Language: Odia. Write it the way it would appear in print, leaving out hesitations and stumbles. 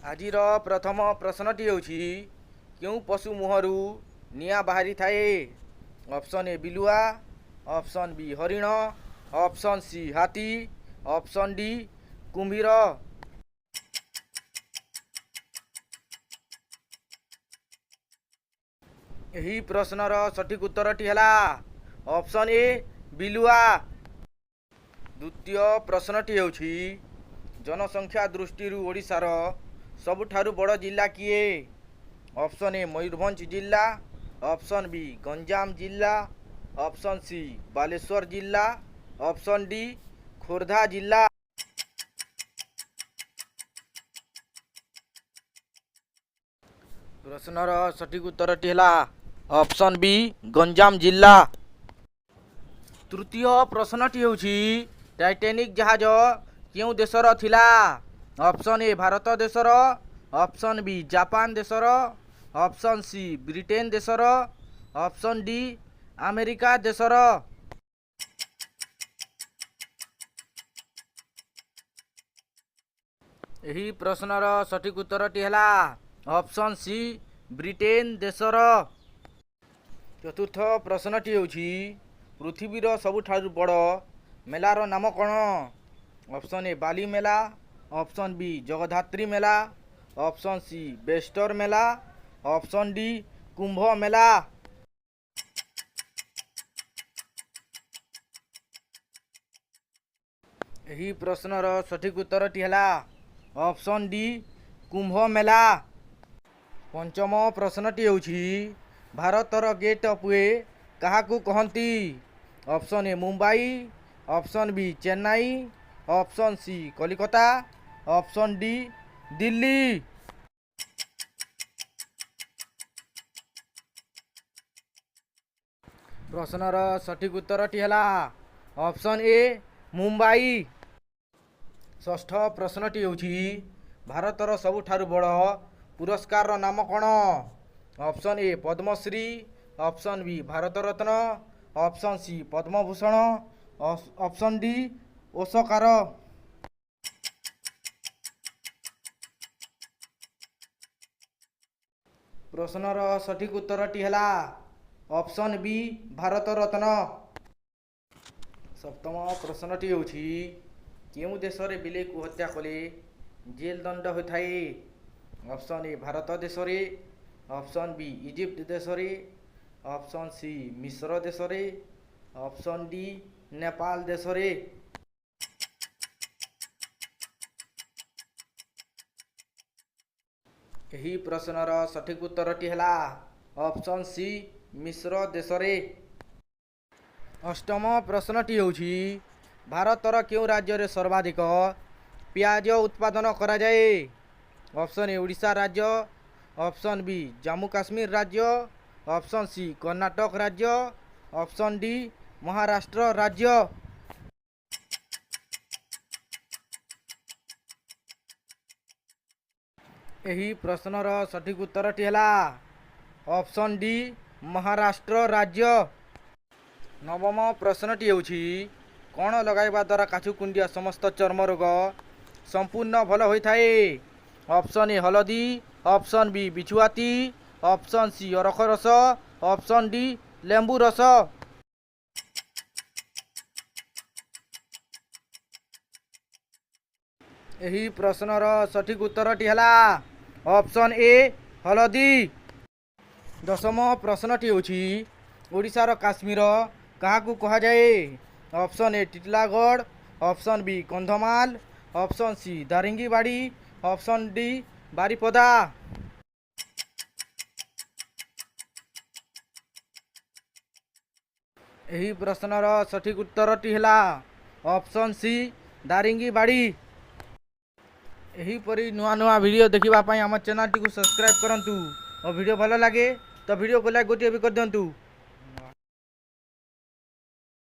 ଆଜିର ପ୍ରଥମ ପ୍ରଶ୍ନଟି ହେଉଛି, କେଉଁ ପଶୁ ମୁହଁରୁ ନିଆଁ ବାହାରିଥାଏ? ଅପସନ୍ ଏ ବିଲୁଆ, ଅପସନ୍ ବି ହରିଣ, ଅପସନ୍ ସି ହାତୀ, ଅପସନ୍ ଡି କୁମ୍ଭୀର। ଏହି ପ୍ରଶ୍ନର ସଠିକ୍ ଉତ୍ତରଟି ହେଲା ଅପସନ୍ ଏ ବିଲୁଆ। ଦ୍ୱିତୀୟ ପ୍ରଶ୍ନଟି ହେଉଛି, ଜନସଂଖ୍ୟା ଦୃଷ୍ଟିରୁ ଓଡ଼ିଶାର ସବୁଠାରୁ ବଡ଼ ଜିଲ୍ଲା କିଏ? ଅପସନ୍ ଏ ମୟୂରଭଞ୍ଜ ଜିଲ୍ଲା, ଅପସନ୍ ବି ଗଞ୍ଜାମ ଜିଲ୍ଲା, ଅପସନ୍ ସି ବାଲେଶ୍ୱର ଜିଲ୍ଲା, ଅପସନ୍ ଡି ଖୋର୍ଦ୍ଧା ଜିଲ୍ଲା। ପ୍ରଶ୍ନର ସଠିକ୍ ଉତ୍ତରଟି ହେଲା ଅପସନ୍ ବି ଗଞ୍ଜାମ ଜିଲ୍ଲା। ତୃତୀୟ ପ୍ରଶ୍ନଟି ହେଉଛି, ଟାଇଟାନିକ୍ ଜାହାଜ କେଉଁ ଦେଶର ଥିଲା? ଅପସନ୍ ଏ ଭାରତ ଦେଶର, ଅପସନ୍ ବି ଜାପାନ ଦେଶର, ଅପସନ୍ ସି ବ୍ରିଟେନ ଦେଶର, ଅପସନ୍ ଡି ଆମେରିକା ଦେଶର। ଏହି ପ୍ରଶ୍ନର ସଠିକ୍ ଉତ୍ତରଟି ହେଲା ଅପସନ୍ ସି ବ୍ରିଟେନ ଦେଶର। ଚତୁର୍ଥ ପ୍ରଶ୍ନଟି ହେଉଛି, ପୃଥିବୀର ସବୁଠାରୁ ବଡ଼ ମେଳାର ନାମ କ'ଣ? ଅପସନ୍ ଏ ବାଲି ମେଳା, ଅପସନ୍ ବି ଜଗଦ୍ଧାତ୍ରୀ ମେଳା, ଅପସନ୍ ସି ବେଷ୍ଟର ମେଳା, ଅପସନ୍ ଡି କୁମ୍ଭ ମେଳା। ଏହି ପ୍ରଶ୍ନର ସଠିକ୍ ଉତ୍ତରଟି ହେଲା ଅପସନ୍ ଡି କୁମ୍ଭ ମେଳା। ପଞ୍ଚମ ପ୍ରଶ୍ନଟି ହେଉଛି, ଭାରତର ଗେଟ୍ ଅଫ୍ we କାହାକୁ କହନ୍ତି? Option A Mumbai, option B Chennai, option C Calcutta, option D Delhi. ପ୍ରଶ୍ନର ସଠିକ୍ ଉତ୍ତରଟି ହେଲା ଅପସନ୍ ଏ ମୁମ୍ବାଇ। ଷଷ୍ଠ ପ୍ରଶ୍ନଟି ହେଉଛି, ଭାରତର ସବୁଠାରୁ ବଡ଼ ପୁରସ୍କାରର ନାମ କ'ଣ? Option A Padmashri, option B Bharat Ratna, option C Padma Bhushan, option D Oscar. ପ୍ରଶ୍ନର ସଠିକ୍ ଉତ୍ତରଟି ହେଲା ଅପସନ୍ ବି ଭାରତ ରତ୍ନ। ସପ୍ତମ ପ୍ରଶ୍ନଟି ହେଉଛି, କେଉଁ ଦେଶରେ ବିଲେଇକୁ ହତ୍ୟା କଲେ ଜେଲ ଦଣ୍ଡ ହୋଇଥାଏ? ଅପସନ୍ ଏ ଭାରତ ଦେଶରେ, ଅପସନ୍ ବି ଇଜିପ୍ଟ ଦେଶରେ, ଅପସନ୍ ସି ମିଶ୍ର ଦେଶରେ, ଅପସନ୍ ଡି ନେପାଳ ଦେଶରେ। ଏହି ପ୍ରଶ୍ନର ସଠିକ୍ ଉତ୍ତରଟି ହେଲା ଅପସନ୍ ସି ମିଶ୍ର ଦେଶରେ। ଅଷ୍ଟମ ପ୍ରଶ୍ନଟି ହେଉଛି, ଭାରତର କେଉଁ ରାଜ୍ୟରେ ସର୍ବାଧିକ ପିଆଜ ଉତ୍ପାଦନ କରାଯାଏ? ଅପସନ୍ ଏ ଓଡ଼ିଶା ରାଜ୍ୟ, ଅପସନ୍ ବି ଜାମ୍ମୁ କାଶ୍ମୀର ରାଜ୍ୟ, ଅପସନ୍ ସି କର୍ଣ୍ଣାଟକ ରାଜ୍ୟ, ଅପସନ୍ ଡି ମହାରାଷ୍ଟ୍ର ରାଜ୍ୟ। ଏହି ପ୍ରଶ୍ନର ସଠିକ୍ ଉତ୍ତରଟି ହେଲା ଅପସନ୍ ଡି ମହାରାଷ୍ଟ୍ର ରାଜ୍ୟ। ନବମ ପ୍ରଶ୍ନଟି ହେଉଛି, କ'ଣ ଲଗାଇବା ଦ୍ୱାରା କାଛୁ କୁଣ୍ଡିଆ ସମସ୍ତ ଚର୍ମ ରୋଗ ସମ୍ପୂର୍ଣ୍ଣ ଭଲ ହୋଇଥାଏ? ଅପସନ୍ ଏ ହଳଦୀ, ଅପସନ୍ ବି ବିଛୁଆତି, ଅପସନ୍ ସି ଅରଖ ରସ, ଅପସନ୍ ଡି ଲେମ୍ବୁ ରସ। ଏହି ପ୍ରଶ୍ନର ସଠିକ୍ ଉତ୍ତରଟି ହେଲା ଅପସନ୍ ଏ ହଳଦୀ। ଦଶମ ପ୍ରଶ୍ନଟି ହେଉଛି, ଓଡ଼ିଶାର କାଶ୍ମୀର କାହାକୁ କୁହାଯାଏ? Option A Titlagarh, option B Kandhamal, option C Daringbadi, option D Baripada. ଏହି ପ୍ରଶ୍ନର ସଠିକ୍ ଉତ୍ତରଟି ହେଲା ଅପସନ୍ ସି ଦାରିଙ୍ଗିବାଡ଼ି। ଏହିପରି ନୂଆ ନୂଆ ଭିଡ଼ିଓ ଦେଖିବା ପାଇଁ ଆମ ଚ୍ୟାନେଲଟିକୁ ସବସ୍କ୍ରାଇବ୍ କରନ୍ତୁ ଓ ଭିଡ଼ିଓ ଭଲ ଲାଗେ ତ ଭିଡ଼ିଓକୁ ଲାଇକ୍ ଗୋଟିଏ ବି କରିଦିଅନ୍ତୁ।